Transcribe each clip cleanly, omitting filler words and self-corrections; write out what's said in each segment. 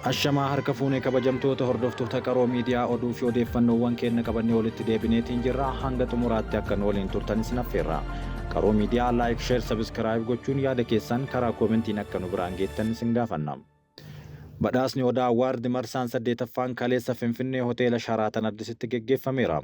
Ashamaa harka fuunee kabajamtoota hordoftoota Qaroo Miidiyaa, oduu fi odeeffannoowwan keenya qabannee walitti deebineetiin jirra. Hanga xumuraatti akka nu waliin turtan isin affeerra. Qaroo Miidiyaa like, share, subscribe gochuun yaada keessan karaa koomentiin akka nu biraan geettan isin gaafanna. Badhaasni Odaa Award marsaan 8ffaan kaleessa Finfinnee Hoteela Sharaatan Addisitti geggeeffameera.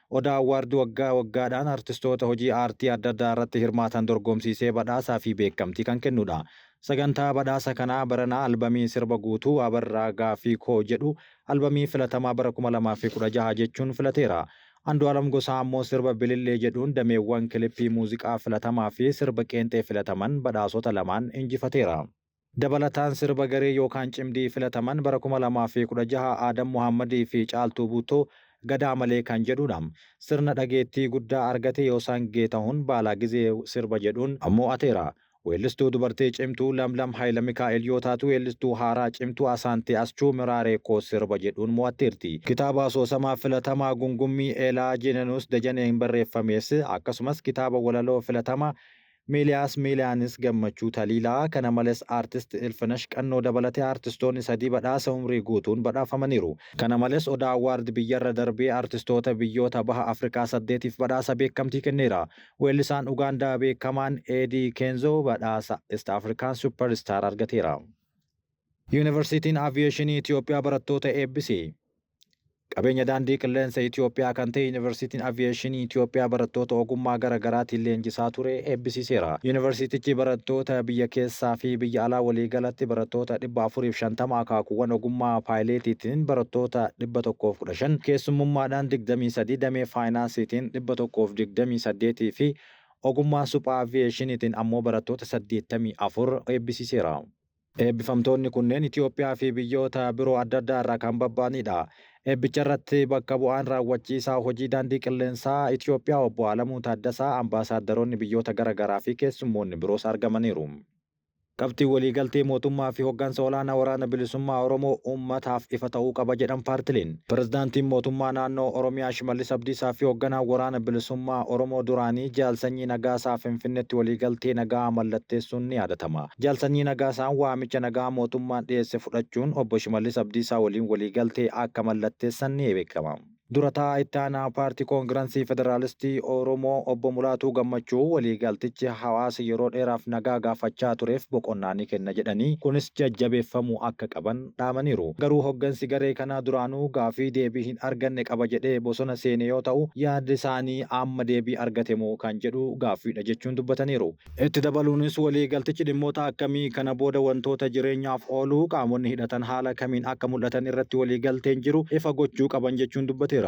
Odaa Award waggaa waggaadhaan artistoota hojii aartii adda addaa irratti hirmaatan dorgomsiisee badhaasaa fi beekamtii kan kennudha. Sagantaa badhaasa kanaa baranaa albamii sirba guutuu Abarraa Gaafii Koo jedhu albamii filatamaa bara 2016 jechuun filateera. Andu'aalam Gosaa ammoo sirba Bilillee jedhuun dameewwan kilippii muuziqaa filatamaa fi sirba qeenxee filataman badhaasota lamaan injifateera. Dabalataan sirba garee yookaan cimdii filataman bara 2016 Aadam Muhaammadii fi Caaltuu Buuttoo Gadaa Malee kan jedhudha. Sirna dhageettii guddaa argate Yoosaan Geetahuun Baalaa Gizee sirba jedhuun mo'ateera. Weellistuu dubartii cimtuu Lamlam Hayila Mikaa'el yoo taatu, weellistuu haaraa cimtuu Asaantee Aschuu Miraaree Koo sirba jedhuun mo'atteerti. Kitaaba asoosamaa filatamaa Gungummii Eelaa Jeenanuus Dajaneen barreeffames, akkasumas kitaaba walaloo filatamaa Miiliyaas Miiliyaanis Gammachuu Taliilaa, kana malees Aartist Ilfinash Qannoo dabalatee aartistoonni sadii badhaasa umrii guutuun badhaafamaniiru. Kana malees Odaa Award biyyarra darbee artistoota biyyoota baha Afrikaa 8f badhaasa beekamtii kenneera. Weellisaan Ugaandaa beekamaan Eedii Keenzoo badhaasa East African Superstar argateera. Yuunivarsiitiin Aviyeeshinii Itoophiyaa barattoota eebbise. Qabeenya daandii qilleensa Itoophiyaa kan ta'e Yuunivarsiitiin Aviyeeshinii Itoophiyaa barattoota ogummaa gara garaatiin leenjisaa ture eebbisiiseera. Yuunivarsiitichi barattoota biyya keessaa fi biyya alaa waliigalatti barattoota 450, akaakuuwwan ogummaa paayileetiitiin barattoota 115, keessummummaadhaan 23, damee faayinaansiitiin 128 fi ogummaa suphaa aviyeeshiniitiin ammoo barattoota 84 eebbisiiseera. Eebbifamtoonni kunneen Itoophiyaa fi biyyoota biroo adda addaa irraa kan babba'anidha. Eebbicha irratti bakka bu'aan raawwachiisaa hojii daandii qilleensaa Itoophiyaa obbo Alamuu Taaddasaa, ambaasaaddaroonni biyyoota gara garaa fi keessummoonni biroos argamaniiru. Qabxiin waliigaltee mootummaa fi hoggansa olaanaa Waraana Bilisummaa Oromoo uummataaf ifa ta'uu qaba jedhan paartileen. Pirezidaantiin mootummaa naannoo Oromiyaa Shimallis Abdiisaa fi hogganaan Waraana Bilisummaa Oromoo duraanii Jaal Sanyii Nagaasaa Finfinneetti waliigaltee nagaa mallatteessuun ni yaadatama. Jaal Sanyii Nagaasaan waamicha nagaa mootummaan dhiyeesse fudhachuun obbo Shimallis Abdiisaa waliin waliigaltee akka mallatteessan ni beekama. Dura taa'aa itti aanaa paartii Koongiransii Federaalistii Oromoo obbo Mulaatuu Gammachuu waliigaltichi hawaasa yeroo dheeraaf nagaa gaafachaa tureef boqonnaa ni kenna jedhanii, kunis jajjabeeffamuu akka qaban dhaamaniiru. Garuu hoggansi garee kanaa duraanuu gaafii deebii hin arganne qaba jedhee bosona seene yoo ta'u, yaadni isaanii amma deebii argatemoo kan jedhu gaaffiidha jechuun dubbataniiru. Itti dabaluunis waliigaltichi dhimmoota akkamii, kana booda wantoota jireenyaaf oolu, qaamonni hidhatan haala kamiin akka mul'atan irratti waliigalteen jiru ifa gochuu qaban jechuun dubbateera.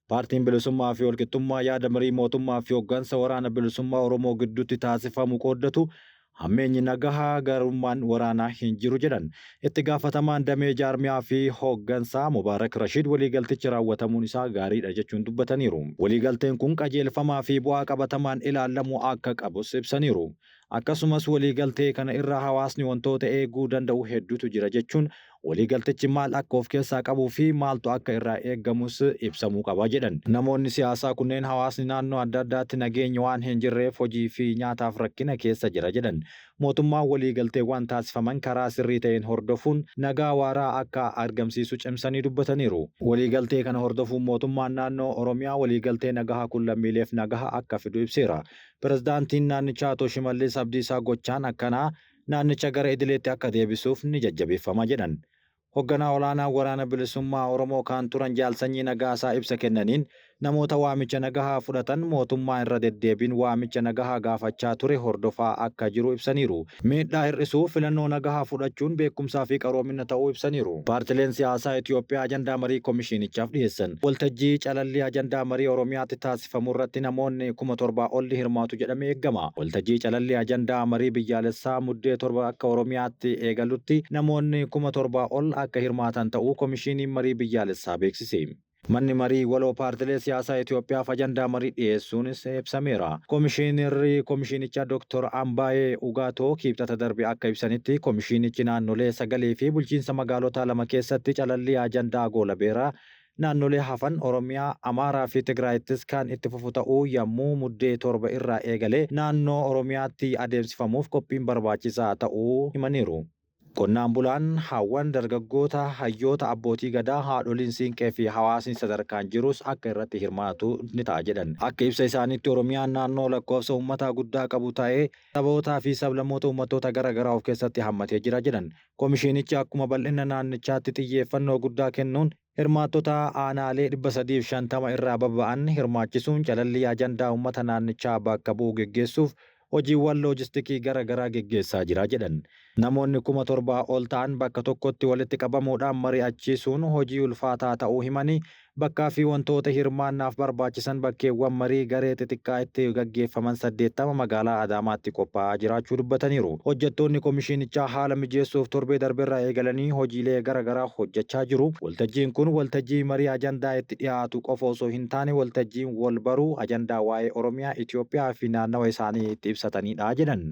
Paartiin Bilisummaa fi Walqixxummaa yaada marii mootummaa fi hoggansa Waraana Bilisummaa Oromoo gidduutti taasifamu qooddatu, hammeenyi nagahaa garummaan waraanaa hin jiru jedhan. Itti gaafatamaan damee jaarmiyaa fi hoggansaa Mubaarak Rashiid waliigaltichi raawwatamuun isaa gaariidha jechuun dubbataniiru. Waliigalteen kun qajeelfamaa fi bu'aa qabatamaan ilaalamuu akka qabus ibsaniiru. Akkasumas waliigaltee kana irraa hawaasni wantoota eeguu danda'u hedduutu jira jechuun, waliigaltichi maal akka of keessaa qabuu fi maaltu akka irraa eegamus ibsamuu qaba jedhan. Namoonni siyaasaa kunneen hawaasni naannoo adda addaatti nageenyi waan hin jirreef hojii fi nyaataaf rakkina keessa jira jedhan. Mootummaan waliigalteewwan taasifaman karaa sirrii ta'een hordofuun nagaa waaraa akka argamsiisu cimsanii dubbataniiru. Waliigaltee kana hordofuun mootummaan naannoo Oromiyaa waliigaltee nagahaa kun lammiileef nagaha akka fidu ibseera. Pirezidaantiin naannichaa Ato Shimallis Abdiisaa gochaan akkanaa naannicha gara idileetti akka deebisuuf ni jajjabeeffama jedhan. Hogganaa olaanaa Waraana Bilisummaa Oromoo kan turan Jaal Sanyii Nagaasaa ibsa kennaniin, namoota waamicha nagahaa fudhatan mootummaa irra deddeebiin waamicha nagahaa gaafachaa ture hordofaa akka jiru ibsaniiru. Miidhaa hir'isuuf filannoo nagahaa fudhachuun beekumsaa fi qaroomina ta'uu ibsaniiru. Paartileen siyaasaa Itoophiyaa ajandaa marii komishiinichaaf dhiyeessan. Waltajjii calallii ajandaa marii Oromiyaatti taasifamurratti namoonni 7,000 ol ni hirmaatu jedhamee eegama. Waltajjii calallii ajandaa marii biyyaalessaa Muddee 7 akka Oromiyaatti eegalutti namoonni 7,000 ol akka hirmaatan ta'uu Komishiiniin Marii Biyyaalessaa beeksise. Manni Marii Waloo Paartilee Siyaasaa Itoophiyaaf ajandaa marii dhiyeessuunis ibsameera. Komishiinarri Komishiinichaa Doktar Ambaayee Ugaatoo Kiibxata darbe akka ibsanitti, komishiinichi naannolee sagalii fi bulchiinsa magaalotaa 2 keessatti calallii ajandaa goolabeera. Naannolee hafan Oromiyaa, Amaaraa fi Tigraayittis kan itti fufu ta'uu yammuu Muddee 7 irraa eegalee naannoo Oromiyaatti adeemsifamuuf qophiin barbaachisaa ta'uu himaniiru. Qonnaan bulaan, haawwan, dargaggoota, hayyoota, abbootii gadaa, haadholiin siinqee fi hawaasni sadarkaan jirus akka irratti hirmaatu ni ta'a jedhan. Akka ibsa isaaniitti Oromiyaan naannoo lakkoofsa uummataa guddaa qabu ta'ee sabootaa fi sablammoota uummattoota gara garaa of keessatti hammatee jira jedhan. Komishinichi akkuma bal'ina naannichaatti xiyyeeffannoo guddaa kennuun hirmaattota aanaalee 350 irraa babba'an hirmaachisuun calallii ajandaa uummata naannichaa bakka bu'u geggeessuuf hojiiwwan loojistikii gara garaa geggeessaa jira jedhan. Namoonni 7,000 ol ta'an bakka tokkotti walitti qabamuudhaan mari'achiisuun hojii ulfaataa ta'uu himanii, bakkaa fi wantoota hirmaannaaf barbaachisan bakkeewwan marii garee xixiqqaa itti gaggeeffaman 80 magaalaa Adaamaatti qophaa'aa jiraachuu dubbataniiru. Hojjettoonni komishinichaa haala mijeessuuf torbee darbeerraa eegalanii hojiilee gara garaa hojjechaa jiru. Waltajjiin kun waltajjii marii ajandaa itti dhiyaatu qofa osoo hin taane waltajjiin wal baruu ajandaa waa'ee Oromiyaa, Itoophiyaa fi naannawa isaanii itti ibsatanidha jedhan.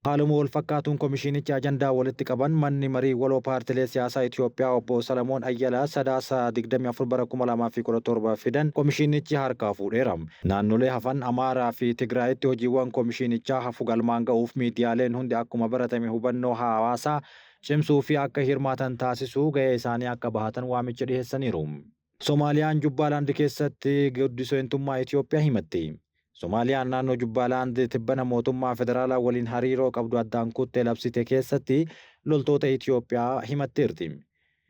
Haaluma wal fakkaatuun komishinichi ajandaa walitti qaban manni marii waloo paartilee siyaasaa Itoophiyaa obbo Salamoon Ayyalaa Sadaasa 24 bara 2017 fidan komishinichi harkaa fuudheera. Naannolee hafan Amaaraa fi Tigraayitti hojiiwwan komishinichaa hafu galmaan ga'uuf miidiyaaleen hundi akkuma baratame hubannoo hawaasaa cimsuu fi akka hirmaatan taasisuu ga'ee isaanii akka bahatan waamicha dhiyeessaniiru. Somaaliyaan Jubbaalaand keessatti guddiseentummaa Itoophiyaa himatti. Somaaliyaan naannoo Jubbaalaand tibbana mootummaa federaalaa waliin hariiroo qabdu addaan kuttee labsite keessatti loltoota Itoophiyaa himatteerti.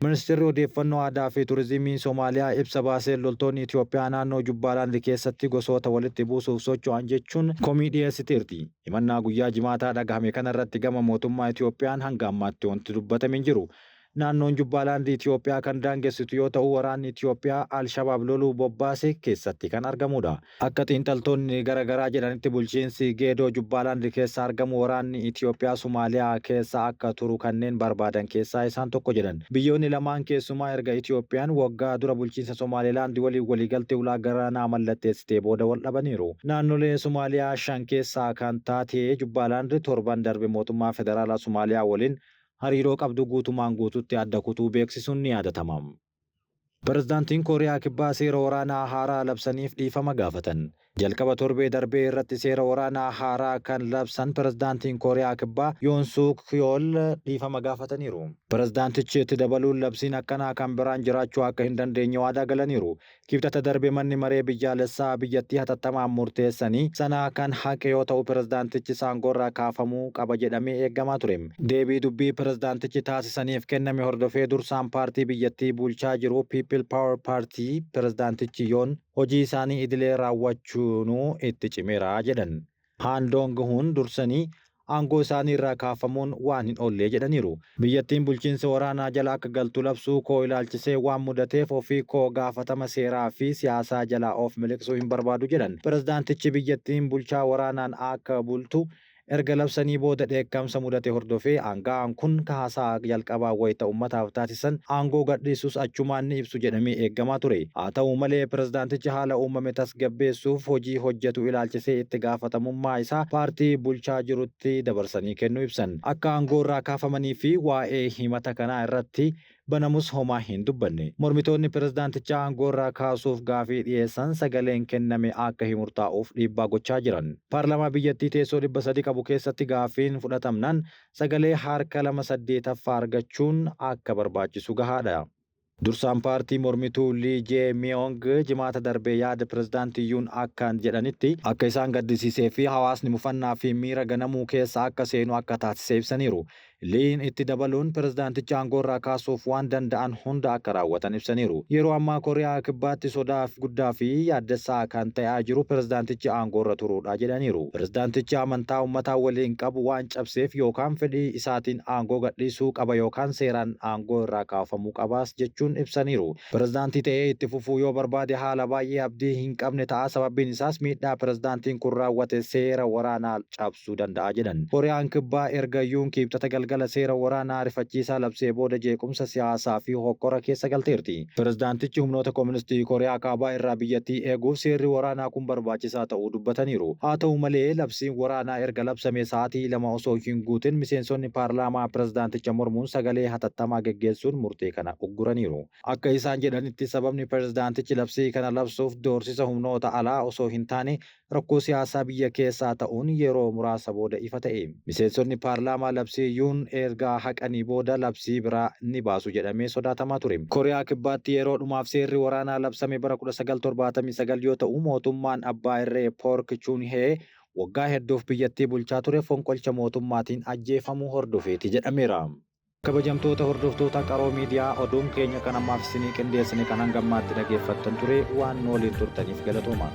Ministeerri odeeffannoo aadaa fi turizimii Somaaliyaa ibsa baaseen loltoonni Itoophiyaa naannoo Jubbaalaand keessatti gosoota walitti buusuuf socho'an jechuun komii dhiyeessiteerti. Himannaa guyyaa Jimaataa dhagahame kanarratti gama mootummaa Itoophiyaan hanga ammaatti wanti dubbatame hin jiru. Naannoon Jubbaalaand Itoophiyaa kan daangessitu yoo ta'u waraanni Itoophiyaa Alshabaab loluu bobbaase keessatti kan argamudha. Akka xiinxaltoonni gara garaa jedhanitti bulchiinsi Geedoo Jubbaalaand keessa argamu waraanni Itoophiyaa Somaaliyaa keessa akka turu kanneen barbaadan keessaa isaan tokko jedhan. Biyyoonni lamaan keessumaa erga Itoophiyaan waggaa dura bulchiinsa Somaalilaand waliin waliigaltee ulaa galaanaa mallatteessitee booda wal dhabaniiru. Naannolee Somaaliyaa 5 keessaa kan taate Jubbaalaand torban darbe mootummaa federaalaa Somaaliyaa waliin hariiroo qabdu guutumaan guututti adda kutuu beeksisuun ni yaadatama. Pirezidaantiin Kooriyaa Kibbaa seera waraanaa haaraa labsaniif dhiifama gaafatan. Jalqaba torbee darbee irratti seera waraanaa haaraa kan labsan pirezidaantiin Kooriyaa Kibbaa Yoon Suuk Yool dhiifama gaafataniiru. Pirezidaantichi itti dabaluun labsiin akkanaa kan biraan jiraachuu akka hin dandeenye waadaa galaniiru. Kibxata darbe manni maree biyyaalessaa biyyattii hatattamaan murteessanii sana kan haqe yoo ta'u pirezidaantichi aangoorraa kaafamuu qaba jedhamee eegamaa ture. Deebii dubbii pirezidaantichi taasisaniif kenname hordofee dursaan paartii biyyattii bulchaa jiru People Power Party pirezidaantichi Yoon hojii isaanii idilee raawwachuunuu itti cimeera jedhan. Han Dong-hun dursanii aangoo isaanii irraa kaafamuun waan hin oolle jedhaniiru. Biyyattiin bulchiinsa waraanaa jala akka galtu labsuu koo ilaalchisee waan mudateef ofii koo gaafatama seeraa fi siyaasaa jalaa of miliqsuu hin barbaadu jedhan. Pirezidaantichi biyyattiin bulchaa waraanaan akka bultu erga labsanii booda dheekkamsa mudate hordofee aanga'aan kun haasaa jalqabaa wayita uummataaf taasisan aangoo gadhiisus achumaan ni ibsu jedhamee eegamaa ture. Haa ta'u malee pirezidaantichi haala uumame tasgabbeessuuf hojii hojjetu ilaalchisee itti gaafatamummaa isaa paartii bulchaa jirutti dabarsanii kennuu ibsan. Akka aangoo irraa kaafamanii fi waa'ee himata kanaa irratti banamus homaa hin dubbanne. Mormitoonni pirezidaantichaa aangoo irraa kaasuuf gaafii dhiyeessan sagaleen kenname akka hin murtaa'uuf dhiibbaa gochaa jiran. Paarlaamaa biyyattii teessoo 300 qabu keessatti gaafiin fudhatamnaan sagalee harka 2/8 argachuun akka barbaachisu gahaadha. Dursaan paartii mormituu Lee Jae Myung jimaata darbee yaada pirezidaantii Yoon akkaan jedhanitti akka isaan gaddisiisee fi hawaasni mufannaa fi miira ganamuu keessa akka seenu akka taasise ibsaniiru. Liin itti dabaluun pirezidaanticha aangoo irraa kaasuuf waan danda'an hunda akka raawwatan ibsaniiru. Yeroo ammaa Kooriyaa Kibbaatti sodaa guddaa fi yaaddessaa kan ta'aa jiru pirezidaantichi aangoo irra turuudha jedhaniiru. Pirezidaantichi amantaa uummataa waliin qabu waan cabseef yookaan fedhii isaatiin aangoo gadhiisuu qaba yookaan seeraan aangoo irraa kaafamuu qabaas jechuun ibsaniiru. Pirezidaantii ta'ee itti fufuu yoo barbaade haala baay'ee abdii hin qabne ta'a, sababbiin isaas miidhaa pirezidaantiin kun raawwate seera waraanaa cabsuu danda'a jedhan. Kooriyaan Kibbaa erga Yuun kibxata galgala seera waraanaa ariifachiisaa labsee booda jeequmsa siyaasaa fi hokkora keessa galteerti. Pirezidaantichi humnoota kooministii Kooriyaa Kaabaa irraa biyyattii eeguuf seerri waraanaa kun barbaachisaa ta'uu dubbataniiru. Haa ta'u malee labsiin waraanaa erga labsame sa'aatii 2 osoo hin guutin miseensonni paarlaamaa pirezidaanticha mormuun sagalee hatattamaa geggeessuun murtee kana ugguraniiru. Akka isaan jedhanitti sababni pirezidaantichi labsii kana labsuuf doorsisa humnoota alaa osoo hin taane rakkoo siyaasaa biyya keessaa ta'uun yeroo muraasa booda ifa ta'e. Miseensonni paarlaamaa labsii Yuun sun erga haqanii booda labsii biraa ni baasu jedhamee sodaatamaa ture. Kooriyaa Kibbaatti yeroo dhumaaf seerri waraanaa labsame bara 1979 yoo ta'u, mootummaan abbaa irree Poork Chuun-hee waggaa hedduuf biyyattii bulchaa ture fonqolcha mootummaatiin ajjeefamuu hordofeeti jedhameera. Kabajamtoota hordoftoota Qaroo Miidiyaa, oduun keenya kan ammaaf isinii qindeessine kan hanga ammaatti dhageeffattan ture. Waan nu waliin turtaniif galatooma.